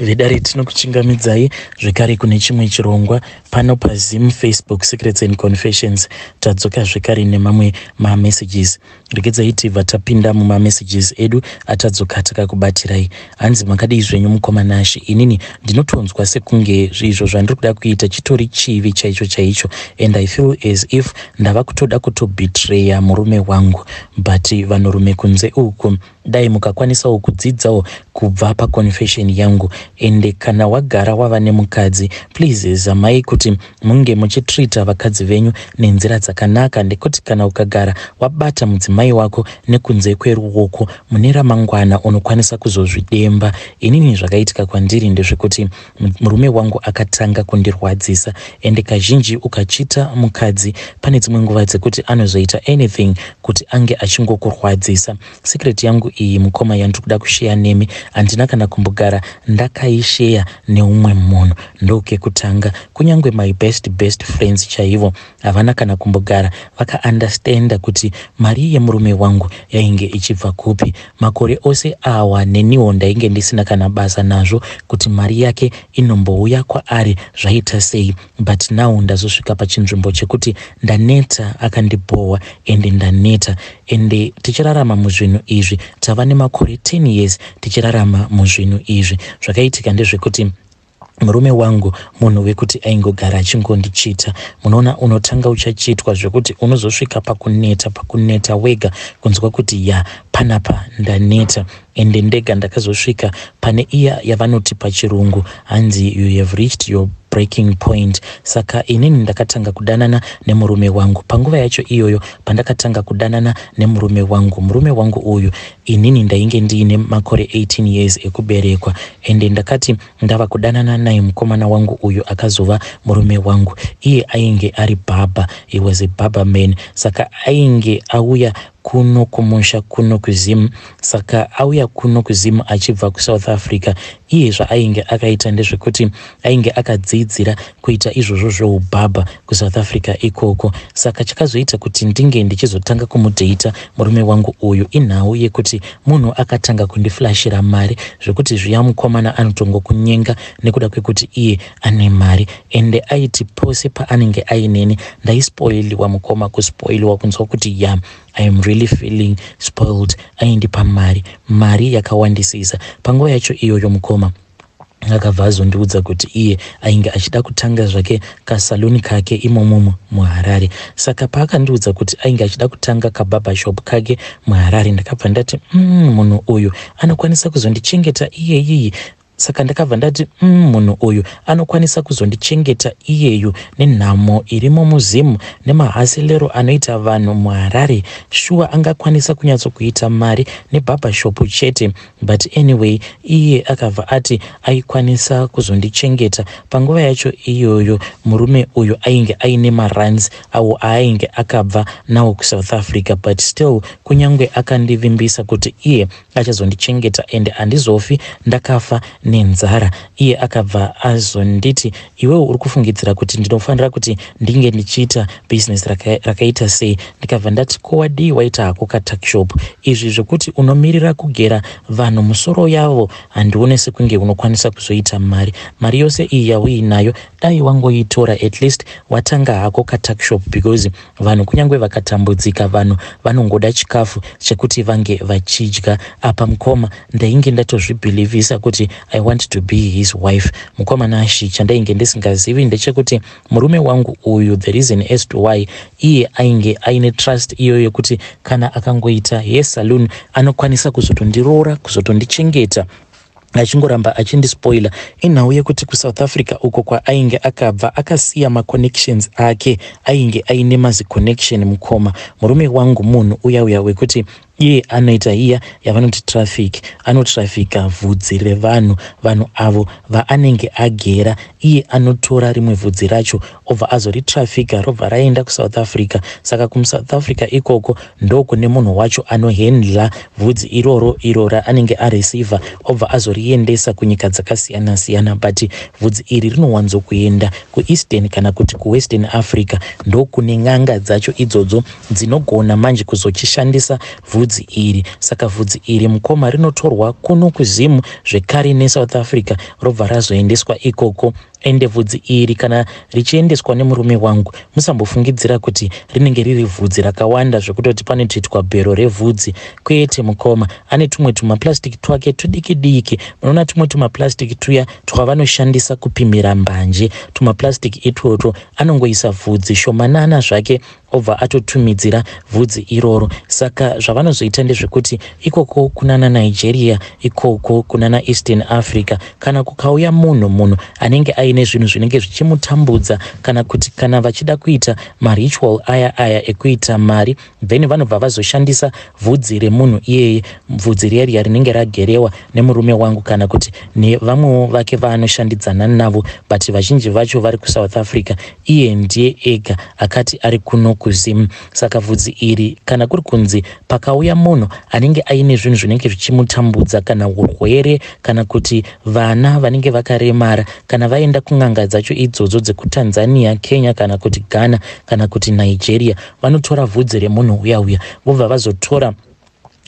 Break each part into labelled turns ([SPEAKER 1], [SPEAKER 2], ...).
[SPEAKER 1] Vedare, tinokuchingamidzai zvekare kune chimwe chirongwa pano paZim Facebook Secrets and Confessions. Tadzoka zvekare nemamwe mamessages. Regedzai tibva tapinda mumamessages edu atadzoka takakubatirai. Hanzi, "Makadii zvenyu, mukoma Nashi? Inini ndinotonzwa sekunge izvo zvandiri kuda kuita chitori chivi chaicho chaicho, and I feel as if ndava kutoda kutobetreya murume wangu. But vanhurume kunze uku, dai mukakwanisawo kudzidzawo kubva paconfession yangu. Ende kana wagara wava nemukadzi, please zamai kuti munge muchitreata vakadzi venyu nenzira dzakanaka, nekuti kana ukagara wabata mudzimai wako nekunze kweruoko, mune ramangwana unokwanisa kuzozvidemba. Inini zvakaitika kwandiri ndezvekuti murume wangu akatanga kundirwadzisa, ende kazhinji ukachita mukadzi, pane dzimwe nguva dzekuti anozoita anything kuti ange achingokurwadzisa. Secret yangu iyi, mukoma, yandiri kuda kusheya nemi, handina kana kumbogara ndakaisheya neumwe munhu. Ndokekutanga. Kunyange my best best friends chaivo havana kana kumbogara vakaundestanda kuti mari yemurume wangu yainge ichibva kupi. Makore ose awa neniwo ndainge ndisina kana basa nazvo kuti mari yake inombouya kwaari zvaita sei. But now ndazosvika pachinzvimbo chekuti ndaneta, akandibhohwa, ende ndaneta. Ende tichirarama muzvinhu izvi, tava nemakore 10 years tichirarama muzvinhu izvi. Zvakaitika ndezvekuti murume wangu munhu wekuti aingogara achingondichita. Munoona, unotanga uchachitwa zvekuti unozosvika pakuneta, pakuneta wega kunzwa kuti ya, panapa ndaneta." Ende ndega ndakazosvika pane iya yavanoti pachirungu hanzi, "You have reached your breaking point." Saka inini ndakatanga kudanana nemurume wangu. Panguva yacho iyoyo pandakatanga kudanana nemurume wangu, murume wangu uyu, inini ndainge ndiine makore 18 years ekuberekwa. Ende ndakati ndava kudanana naye, mukomana wangu uyu akazova murume wangu, iye ainge ari barber. He was a barber man. Saka ainge auya kuno kumusha, kuno kuZimu. Saka auya kuno kuZimu achibva kuSouth Africa, iye zvaainge akaita ndezvekuti ainge akadzidzira kuita izvozvo zveubhabha kuSouth Africa ikoko. Saka chakazoita kuti ndinge ndichizotanga kumudheita murume wangu uyu inhau yekuti munhu akatanga kundiflashira mari, zvekuti zviya mukomana anotongokunyenga nekuda kwekuti iye ane mari. Ende aiti pose paanenge aineni, ndaispoiliwa, mukoma, kuspoiliwa, kunzwa kuti ya, I am really feeling spoiled. Aindipa mari, mari yakawandisisa. Panguva yacho iyoyo, mukoma, akabva azondiudza kuti iye ainge achida kutanga zvake kasaluni kake imomomo muHarare. Saka paakandiudza kuti ainge achida kutanga kabarbershop kake muHarare, ndakabva ndati, munhu uyu anokwanisa kuzondichengeta iyeyiyi." Saka ndakabva ndati, munhu uyu anokwanisa kuzondichengeta iyeyu nenhamo irimo muZimu nemahastlero anoita vanhu muHarare? Shuwa angakwanisa kunyatsokuita mari nebarbershop chete?" But anyway, iye akabva ati aikwanisa kuzondichengeta. Panguva yacho iyoyo, murume uyu ainge aine marands awo aainge akabva nawo kuSouth Africa. But still, kunyange akandivimbisa kuti iye achazondichengeta ende handizofi ndakafa nenzara, iye akabva azonditi, "Iwewe uri kufungidzira kuti ndinofanira kuti ndinge ndichiita bhizinesi rakaita sei?" Ndikabva ndati, "Ko wadii waita hako katuckshop? Izvi zvekuti unomirira kugera vanhu musoro yavo, handione sekunge unokwanisa kuzoita mari. Mari yose iyi yauinayo, dai wangoitora, at least watanga hako katuckshop, because vanhu kunyange vakatambudzika, vanhu vanongoda chikafu chekuti vange vachidya." Apa, mukoma, ndainge ndatozvibhilivhisa kuti I want to be his wife. Mukoma Nashi, chandainge ndisingazivi ndechekuti murume wangu uyu, the reason as to why iye ainge aine trust iyoyo yekuti kana akangoita hair salon anokwanisa kuzotondiroora, kuzotondichengeta, achingoramba achindispoila, inhau yekuti kuSouth Africa uko kwaainge akabva, akasiya maconnections ake. Ainge aine maziconnection, mukoma. Murume wangu munhu uya uya wekuti iye anoita iya yavanoti traffic, anotrafika vhudzi revanhu. Vanhu avo vaanenge agera, iye anotora rimwe vhudzi racho, obva azoritrafika, robva raenda kuSouth Africa. Saka kuSouth Africa ikoko ndokune munhu wacho anohandla vhudzi iroro, iro raanenge areceiva, obva azoriendesa kunyika dzakasiyana-siyana. But vhudzi iri rinowanzokuenda kuEastern kana kuti kuWestern Africa, ndokune n'anga dzacho idzodzo dzinogona manje kuzochishandisa vhudzi. vhudzi iri. Saka vhudzi iri mukoma rinotorwa kuno kuZim zvekare neSouth Africa robva razoendeswa ikoko. Ende vhudzi iri kana richiendeswa nemurume wangu musambofungidzira kuti rinenge riri vhudzi rakawanda zvekutoti panotoitwa bhero revhudzi. Kwete mukoma, ane tumwe tumaplastic twake tudiki diki. Munoona tumwe tumaplastic tuya twavanoshandisa kupimira mbanje, tumaplastic itwotwo anongoisa vhudzi shomanana zvake obva atotumidzira vhudzi iroro. Saka zvavanozoita ndezvekuti ikoko kunana Nigeria, ikoko kunana Eastern Africa, kana kukauya munhu, munhu anenge aine zvinhu zvinenge zvichimutambudza, kana kuti kana vachida kuita maritual aya aya ekuita mari, then vanobva vazoshandisa vhudzi remunhu iyeye, vhudzi riya riya rinenge ragerewa nemurume wangu kana kuti nevamwewo vake vaanoshandidzana navo, but vazhinji vacho vari kuSouth Africa, iye ndiye ega akati ari kuno kuZim. Saka vhudzi iri kana kuri kunzi pakauya munhu anenge aine zvinhu zvinenge zvichimutambudza, kana urwere, kana kuti vana vanenge vakaremara, kana vaenda kun'anga dzacho idzodzo dzekuTanzania, Kenya kana kuti Ghana kana kuti Nigeria, vanotora vhudzi remunhu uya uya, vobva vazotora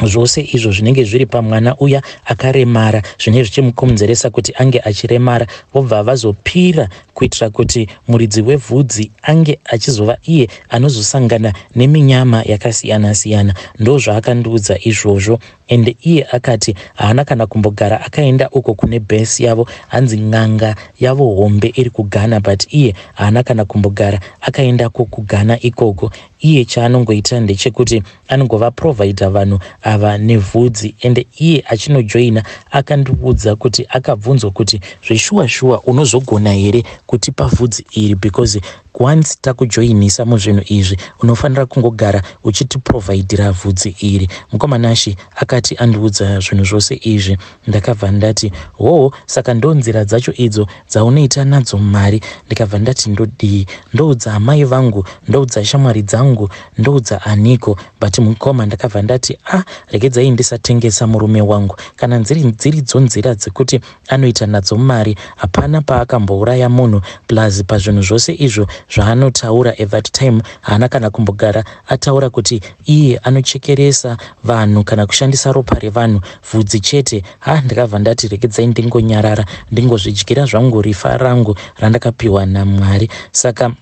[SPEAKER 1] zvose izvo zvinenge zviri pamwana uya akaremara, zvinenge zvichimukonzeresa kuti ange achiremara, vobva vazopira kuitira kuti muridzi wevhudzi ange achizova iye anozosangana neminyama yakasiyana-siyana. Ndozvaakandiudza izvozvo. Ende iye akati haana kana kumbogara akaenda uko kune base yavo, hanzi n'anga yavo hombe iri kuGhana, but iye haana kana kumbogara akaendako kuGhana ikoko. Iye chaanongoita ndechekuti anongovaprovhaidha vanhu ava nevhudzi. Ende iye achinojoina akandiudza kuti akabvunzwa kuti zveshuwa shuwa unozogona here kutipa vhudzi iri, because once takujoinisa muzvinhu izvi unofanira kungogara uchitiprovhaidhira vhudzi iri. Mukoma Nashi, akati andiudza zvinhu zvose izvi, ndakabva ndati, "Hoo, saka ndo nzira dzacho idzo dzaunoita nadzo mari?" Ndikabva ndati, "Ndodii? Ndoudza amai vangu? Ndoudza shamwari dzangu? Ndoudza aniko?" But mukoma, ndakabva ndati, "Ah, regedzai ndisatengesa murume wangu. Kana dziridzo nzira dzekuti anoita nadzo mari, hapana paakambouraya munhu. Plus pazvinhu zvose izvo zvaanotaura, at that time haana kana kumbogara ataura kuti iye anochekeresa vanhu kana kushandisa ropa revanhu, vhudzi chete." Ha, ndakabva ndati regedzai ndingonyarara, ndingozvidyira zvangu rifa rangu randakapiwa naMwari. Saka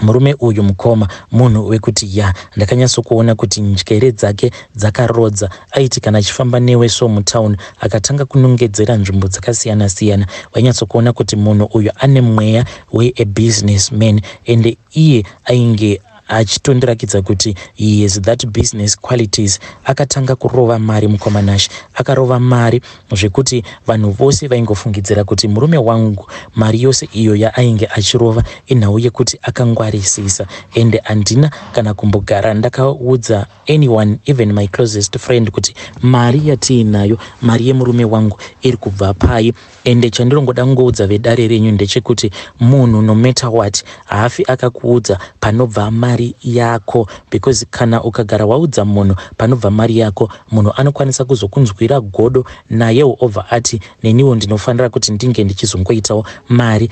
[SPEAKER 1] murume uyu mukoma, munhu wekuti ya, ndakanyatsokuona kuti njere dzake dzakarodza. Aiti kana achifamba newe so mutauni, akatanga kunongedzera nzvimbo dzakasiyana-siyana, wainyatsokuona kuti munhu uyu ane mweya weabusinessman. Ende iye ainge achitondirakidza kuti he has that business qualities. Akatanga kurova mari, mukoma Nash, akarova mari zvekuti vanhu vose vaingofungidzira kuti murume wangu mari yose iyo yaainge achirova inhau yekuti akangwarisisa. Ende handina kana kumbogara ndakaudza anyone, even my closest friend, kuti mari yatiinayo, mari yemurume wangu, iri kubva pai. Ende chandinongoda kungoudza vedare renyu ndechekuti munhu, no matter what, haafi akakuudza panobva mari yako, because kana ukagara waudza munhu panobva mari yako, munhu anokwanisa kuzokunzwira godo, nayewo obva ati, "Neniwo ndinofanira kuti ndinge ndichizongoitawo mari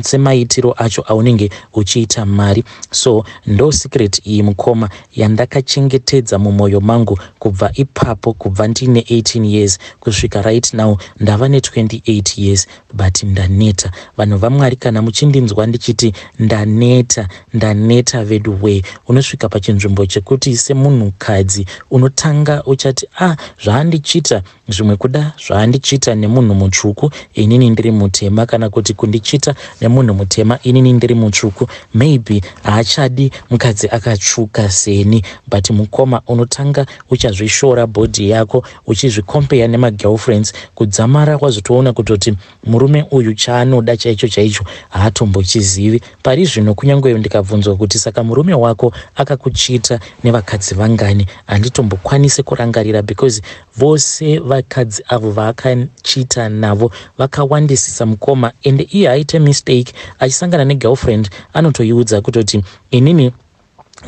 [SPEAKER 1] semaitiro acho aunenge uchiita mari." So ndo secret iyi mukoma yandakachengetedza mumwoyo mangu kubva ipapo, kubva ndine 18 years kusvika right now ndava ne28 years. But ndaneta, vanhu vaMwari. Kana muchindinzwa ndichiti ndaneta, ndaneta vedu wee. Unosvika pachinzvimbo chekuti semunhukadzi unotanga uchati, "Ah, zvaandichita zvimwe kuda zvaandichita nemunhu mutsvuku, inini ndiri mutema, kana kuti kundichita nemunhu mutema, inini ndiri mutsvuku, maybe haachadi mukadzi akatsvuka seni." But mukoma, unotanga uchazvishora body yako, uchizvikompeya nemagirlfriends, kudzamara wazotoona kutoti murume uyu chaanoda chaicho chaicho haatombochizivi. Pari zvino kunyange ndikabvunzwa kuti, "Saka murume wako akakuchita nevakadzi vangani?" handitombokwanisi kurangarira, because vose vakadzi avo vaakachita navo vakawandisisa mukoma. Ende iye aite mistake achisangana negirlfriend, anotoiudza kutoti, "Inini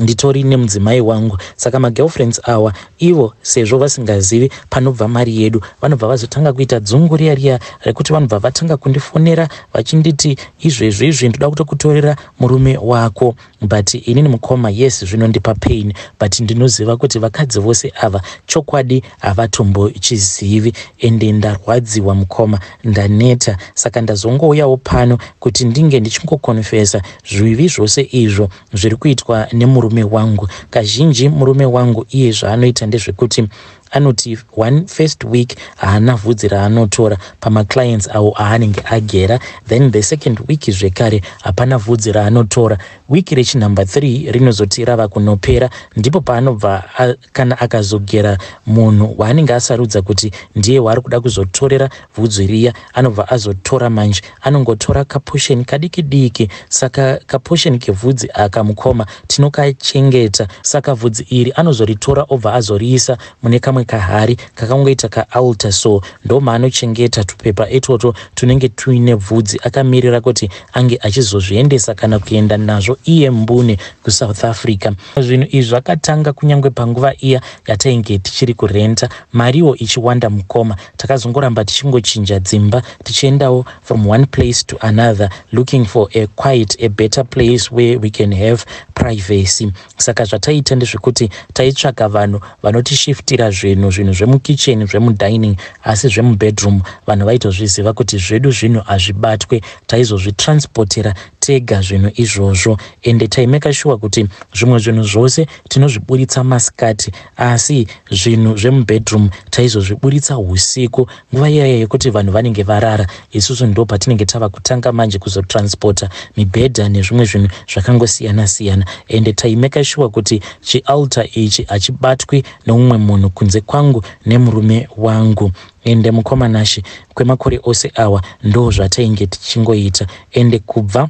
[SPEAKER 1] Nditori nemudzimai wangu, saka magirlfriends awa ivo, sezvo vasingazivi panobva mari yedu, vanobva vazotanga kuita dzungu riya riya rekuti vanobva vatanga kundifonera vachinditi, "Izvezvi izvi ndoda kutokutorera murume wako." But inini mukoma, yes, zvinondipa pain, but ndinoziva kuti vakadzi vose ava chokwadi havatombochizivi. Ende ndarwadziwa mukoma, ndaneta. Saka ndazongouyawo pano kuti ndinge ndichingokonfesa zvivi zvose izvo zviri kuitwa nemurume wangu. Kazhinji murume wangu iye zvaanoita ndezvekuti anoti one first week haana vhudzi raanotora pamaclients avo aanenge agera, then the second week zvekare hapana vhudzi raanotora. Wiki rechinumber 3 rinozoti rava kunopera, ndipo paanobva kana akazogera munhu waanenge asarudza kuti ndiye waari kuda kuzotorera vhudzi riya, anobva azotora. Manje anongotora kaportion kadiki diki. Saka kaportion kevhudzi aka mukoma tinokachengeta. Saka vhudzi iri anozoritora, obva azoriisa mune kamwe kahari kakangoita kaaltar, so ndo maanochengeta tupepa itwotwo tunenge tuine bvudzi, akamirira kuti ange achizozviendesa kana kuenda nazvo iye mbune kuSouth Africa. Zvinhu izvi zvakatanga kunyange panguva iya yatainge tichiri kurenta, mariwo ichiwanda mukoma. Takazongoramba tichingochinja dzimba, tichiendawo from one place to another, looking for a quiet, a better place where we can have privacy. Saka zvataita ndezvekuti taitsvaga vanhu vanotishiftira zvinhu, zvinhu zvemukicheni, zvemudining, asi zvemubedroom vanhu vaitozviziva kuti zvedu zvinhu hazvibatwe. Taizozvitransportera tega zvinhu izvozvo, ende taimeka sure kuti zvimwe zvinhu zvose tinozviburitsa masikati, asi zvinhu zvemubedroom taizozviburitsa usiku, nguva iyaya yekuti vanhu vanenge varara. Isusu ndo patinenge tava kutanga manje kuzotransporta mibhedha nezvimwe zvinhu zvakangosiyana-siyana. Ende taimeka sure kuti chialtar ichi hachibatwi neumwe munhu kunze kwangu nemurume wangu. Ende mukoma Nashe, kwemakore ose awa ndo zvatainge tichingoita. Ende kubva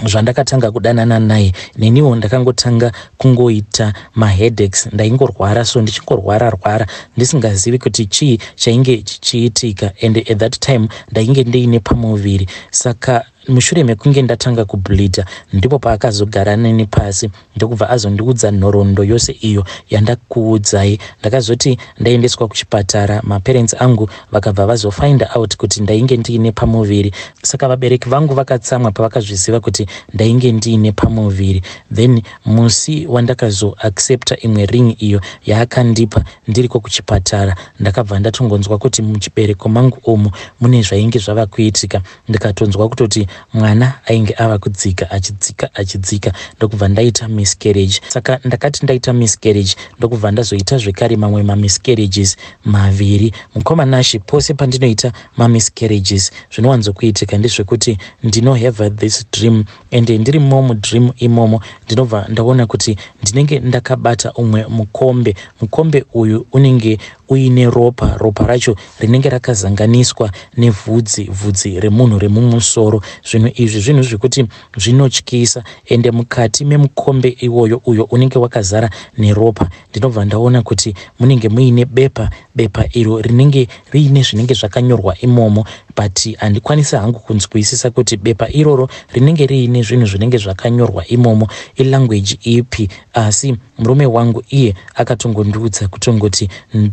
[SPEAKER 1] zvandakatanga kudanana naye, neniwo ndakangotanga kungoita maheadaches. Ndaingorwara, so ndichingorwara rwara, ndisingazivi kuti chii chainge chichiitika. And at that time ndainge ndiine pamuviri. Saka mushure mekunge ndatanga kubleeda, ndipo paakazogara neni pasi, ndokubva azondiudza nhoroondo yose iyo yandakuudzai. Ndakazoti ndaendeswa kuchipatara, maparents angu vakabva vazofind out kuti ndainge ndiine pamuviri. Saka vabereki vangu vakatsamwa pavakazviziva kuti ndainge ndiine pamuviri. Then musi wandakazoaccepta imwe ring iyo yaakandipa ndiriko kuchipatara, ndakabva ndatongonzwa kuti muchibereko mangu umu mune zvainge zvava kuitika. Ndikatonzwa kutoti mwana ainge ava kudzika, achidzika, achidzika, ndokubva ndaita miscarriage. Saka ndakati ndaita miscarriage, ndokubva ndazoita zvekare mamwe mamiscarriages maviri. Mukoma Nashe, pose pandinoita mamiscarriages, zvinowanzokuitika ndezvekuti ndinohave this dream, ende ndirimo mudream imomo ndinobva ndaona kuti ndinenge ndakabata umwe mukombe. Mukombe uyu unenge uine ropa, ropa racho rinenge rakazanganiswa nevhudzi, vhudzi remunhu remumusoro. Zvinhu izvi zvinhu zvekuti zvinotyisa. Ende mukati memukombe iwoyo, uyo unenge wakazara neropa, ndinobva ndaona kuti munenge muine bepa, bepa iro rinenge riine zvinenge zvakanyorwa imomo, but handikwanisi hangu kunzwisisa kuti bepa iroro rinenge riine zvinhu zvinenge zvakanyorwa imomo ilanguage ipi. Asi murume wangu iye akatongondiudza kutongoti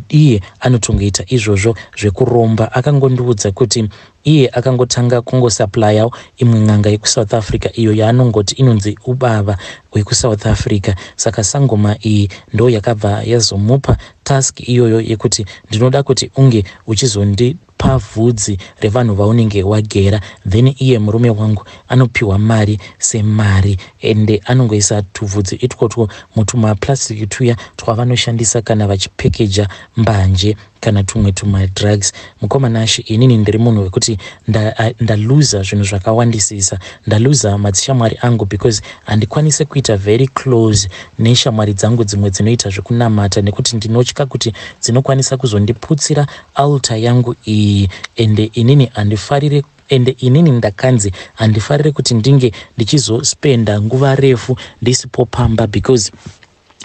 [SPEAKER 1] iye anotongoita izvozvo zvekuromba. Akangondiudza kuti iye akangotanga kungosupplyawo imwe n'anga yekuSouth Africa iyo yaanongoti inonzi ubaba wekuSouth Africa. Saka sangoma iyi ndo yakabva yazomupa task iyoyo yekuti ndinoda kuti unge uchizondipa vhudzi revanhu vaunenge wagera. Then iye murume wangu anopiwa mari semari, ende anongoisa tuvhudzi itwotwo mutumaplastic tuya twavanoshandisa kana vachipekeja mbanje kana tumwe tumadrugs. Mukoma Nashe, inini ndiri munhu wekuti ndaluza zvinhu zvakawandisisa. Ndaluza madzishamwari angu because handikwanisi kuita very close neshamwari dzangu dzimwe dzinoita zvekunamata, nekuti ndinotya kuti dzinokwanisa kuzondiputsira altar yangu iyi. Ende inini handifarire, ende inini ndakanzi handifarire kuti ndinge ndichizospenda nguva refu ndisipo pamba, because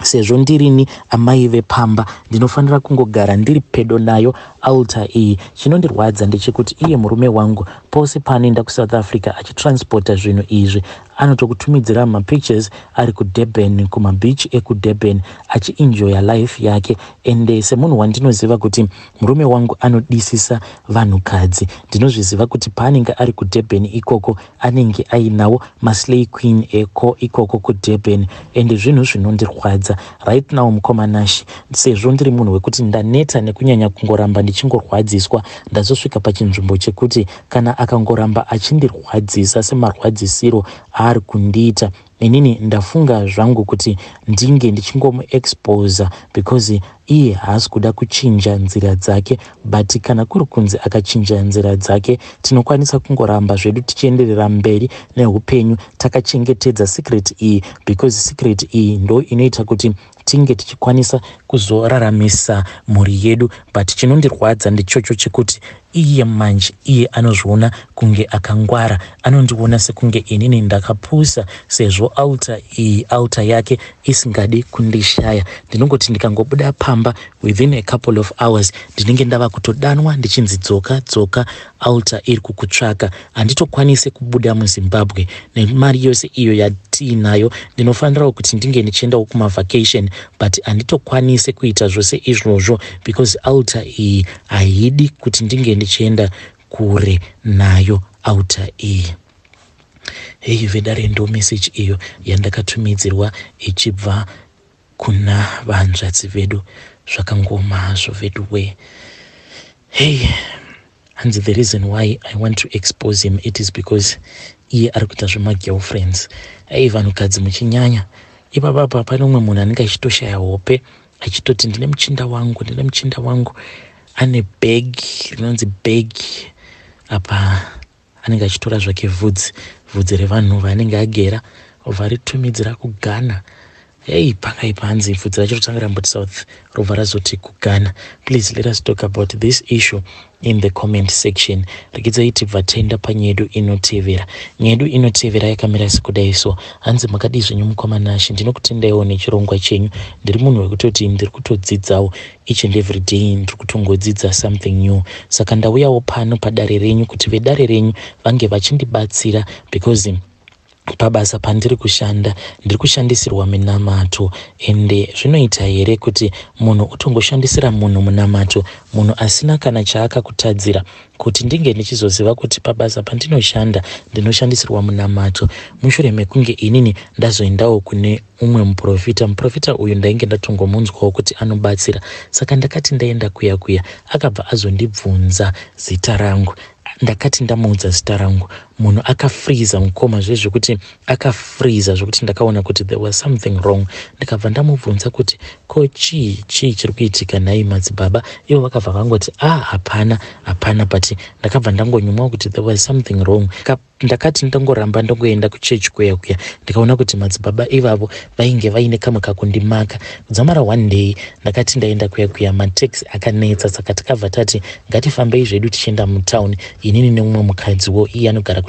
[SPEAKER 1] sezvo ndirini amai vepamba, ndinofanira kungogara ndiri pedo nayo altar iyi. Chinondirwadza ndechekuti iye murume wangu pose paanoenda kuSouth Africa achitransporta zvinhu izvi, Anotokutumidzira mapictures ari kuDurban, kumabeach ekuDurban, achienjoya life yake. Ende semunhu wandinoziva kuti murume wangu anodisisa vanhukadzi, ndinozviziva kuti paanenge ari kuDurban ikoko anenge ainawo maslay queen eko ikoko kuDurban. Ende zvinhu zvinondirwadza right now, mukoma Nashi, sezvo ndiri munhu wekuti ndaneta nekunyanya kungoramba ndichingorwadziswa. Ndazosvika pachinzvimbo chekuti kana akangoramba achindirwadzisa semarwadzisiro aari kundiita inini, ndafunga zvangu kuti ndinge ndichingomuexposa, because iye haasi kuda kuchinja nzira dzake. But kana kuri kunzi akachinja nzira dzake, tinokwanisa kungoramba zvedu tichienderera mberi neupenyu takachengetedza secret iyi, because secret iyi ndo inoita kuti tinge tichikwanisa kuzoraramisa mhuri yedu. But chinondirwadza ndichocho chekuti iye manje iye anozviona kunge akangwara, anondiona sekunge inini ndakapusa, sezvo altar iyi, altar yake isingadi kundishaya. Ndinongoti ndikangobuda pamba, within a couple of hours ndinenge ndava kutodanwa ndichinzi, "Dzoka, dzoka, altar iri kukutsvaka." Handitokwanisi kubuda muZimbabwe nemari yose iyo yatiinayo. Ndinofanirawo kuti ndinge ndichiendawo kumavacation, but handitokwanisi kuita zvose izvozvo because altar iyi haidi kuti ndinge ndichienda kure nayo altar iyi. Hei vedare, ndo message iyo yandakatumidzirwa ichibva kuna vanzvadzi vedu. Zvakangoma hazvo vedu we. Hei, hanzi, "The reason why I want to expose him, it is because iye ari kuita zvemagirlfriends." Ei, vanhukadzi muchinyanya ipapapa. Pane umwe munhu anenge achitoshaya hope achitoti, "Ndine muchinda wangu, ndine muchinda wangu ane bag rinonzi bag." Apa anenge achitora zvake vhudzi, vhudzi revanhu vaanenge agera, obva ritumidzira kuGhana. Hei, pakaipa. Hanzi bvudzi racho rotanga ramboti South, robva razoti kuGhana. Please let us talk about this issue in the comment section. Rekidzai tibva taenda panyedu inotevera. Nyedu inotevera yakamira sekudai so. Hanzi, "Makadii zvenyu mukoma Nashi? Ndinokutendaiwo nechirongwa chenyu. Ndiri munhu wekutoti ndiri kutodzidzawo each and every day, ndiri kutongodzidza something new. Saka ndauyawo pano padare renyu kuti vedare renyu vange vachindibatsira, because pabasa pandiri kushanda ndiri kushandisirwa minamato. Ende zvinoita here kuti munhu utongoshandisira munhu munamato, munhu asina kana chaakakutadzira? Kuti ndinge ndichizoziva kuti pabasa pandinoshanda ndinoshandisirwa munamato, mushure mekunge inini ndazoendawo kune umwe muprofita. Muprofita uyu ndainge ndatongomunzwawo kuti anobatsira. Saka ndakati ndaenda kuya kuya, akabva azondibvunza zita rangu. Ndakati ndamuudza zita rangu, munhu akafriza, mukoma, zvezvekuti akafriza zvokuti ndakaona kuti there was something wrong. Ndikabva ndamubvunza kuti, 'Ko chii, chii chiri kuitika nhai madzibaba?' Ivo vakabva vangoti, 'Ah, hapana, hapana.' But ndakabva ndangonyumwa kuti there was something wrong. Ndakati ndangoramba ndongoenda kuchechi kuya kuya, ndikaona kuti madzibaba ivavo vainge vaine kamwe kakundimaka kudzamara one day ndakati ndaenda kuya kuya, mataxi akanetsa. Saka takabva tati ngatifambei zvedu tichienda mutauni, inini nemumwe mukadziwo. Iye anogara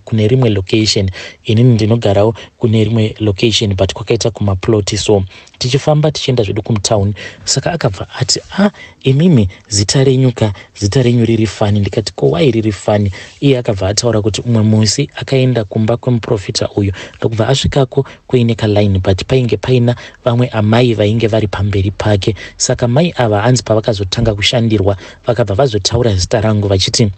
[SPEAKER 1] kune rimwe location, inini ndinogarawo kune rimwe location, but kwakaita kumaploti. So tichifamba tichienda zvedu kumutauni, saka akabva ati, 'A ah, imimi, zita renyu ka, zita renyu riri funny.' Ndikati, 'Ko why riri funny?' Iye akabva ataura kuti umwe musi akaenda kumba kwemuprofita uyu, ndokubva asvikako kuine kaline, but painge paina vamwe amai vainge vari pamberi pake. Saka mai ava, hanzi pavakazotanga kushandirwa, vakabva vazotaura zita rangu vachiti,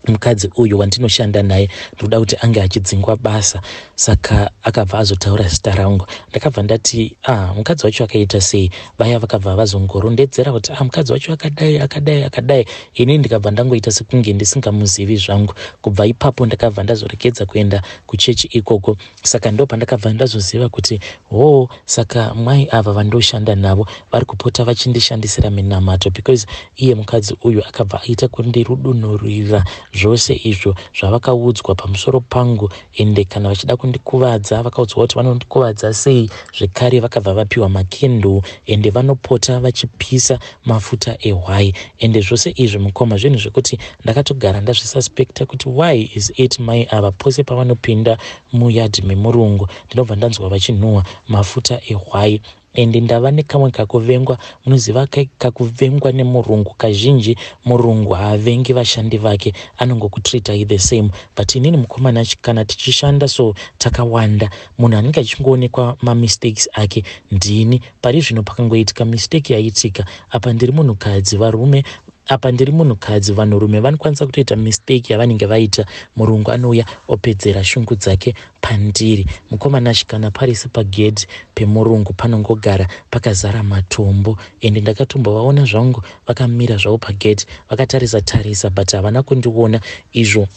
[SPEAKER 1] 'Mukadzi uyu wandinoshanda naye ndoda kuti ange achidzingwa basa.' Saka akabva azotaura zita rangu. Ndakabva ndati, 'Ah, mukadzi wacho akaita sei?' Vaya vakabva vazongorondedzera kuti, 'Ah, mukadzi wacho akadai, akadai, akadai.' Inini ndikabva ndangoita sekunge ndisingamuzivi zvangu. Kubva ipapo ndakabva ndazoregedza kuenda kuchechi ikoko. Saka ndo pandakabva ndazoziva kuti, ho, saka mai ava vandoshanda navo vari kupota vachindishandisira minamato, because iye mukadzi uyu akabva aita kundirudunurira zvose izvo zvavakaudzwa pamusoro pangu. Ende kana vachida kundikuvadza, vakaudzwa kuti vanondikuvadza sei. Zvekare vakabva vapiwa makenduru, ende vanopota vachipisa mafuta ehwai. Ende zvose izvi, mukoma, zvinhu zvekuti ndakatogara ndazvisuspecta kuti why is it mai ava pose pavanopinda muyadhi memurungu ndinobva ndanzwa vachinhuhwa mafuta ehwai." Ende ndava nekamwe kakuvengwa, munoziva kakuvengwa nemurungu. Kazhinji murungu haavengi vashandi vake, anongokutreatai the same. But inini mukomana, kana tichishanda so takawanda, munhu anenge achingoonekwa mamistakes ake ndini. Pari zvino pakangoitika mistake yaitika apa, ndiri munhukadzi, varume apa ndiri munhukadzi, vanhurume vanokwanisa kutoita mistake yavanenge vaita, murungu anouya opedzera shungu dzake pandiri. Mukomana, kana parisi pagedhi pemurungu panongogara pakazara matombo, ende ndakatombovaona zvangu vakamira zvavo pagedhi vakatarisa tarisa, but havana kundiona. Izvo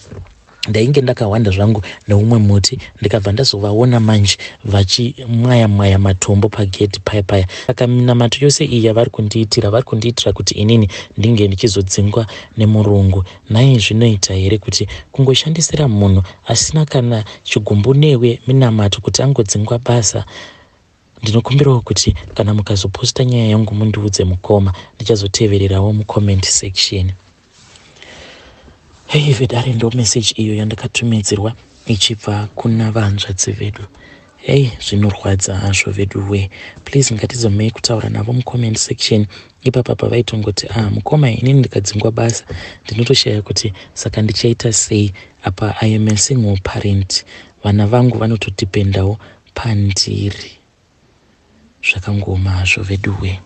[SPEAKER 1] ndainge ndakahwanda zvangu neumwe muti, ndikabva ndazovaona manje vachimwaya mwaya matombo pagedhi paya paya. Saka minamato yose iyi yavari kundiitira, vari kundiitira kuti inini ndinge ndichizodzingwa nemurungu. Nhai, zvinoita here kuti kungoshandisira munhu asina kana chigumbu newe minamato kuti angodzingwa basa? Ndinokumbirawo kuti kana mukazoposta nyaya yangu mundiudze mukoma, ndichazotevererawo mucomment section. Hei vedare, ndo message iyo yandakatumidzirwa ichibva kuna vanzvadzi vedu. Hei, zvinorwadza hazvo vedu we. Please, ngatizomei kutaura navo mucomment section. Ipapa pavaitongoti, ah, mukoma, inini ndikadzingwa basa ndinotoshaya kuti saka ndichaita sei. Apa I am a single parent, vana vangu vanotodependawo pandiri. Zvakangoma hazvo vedu we.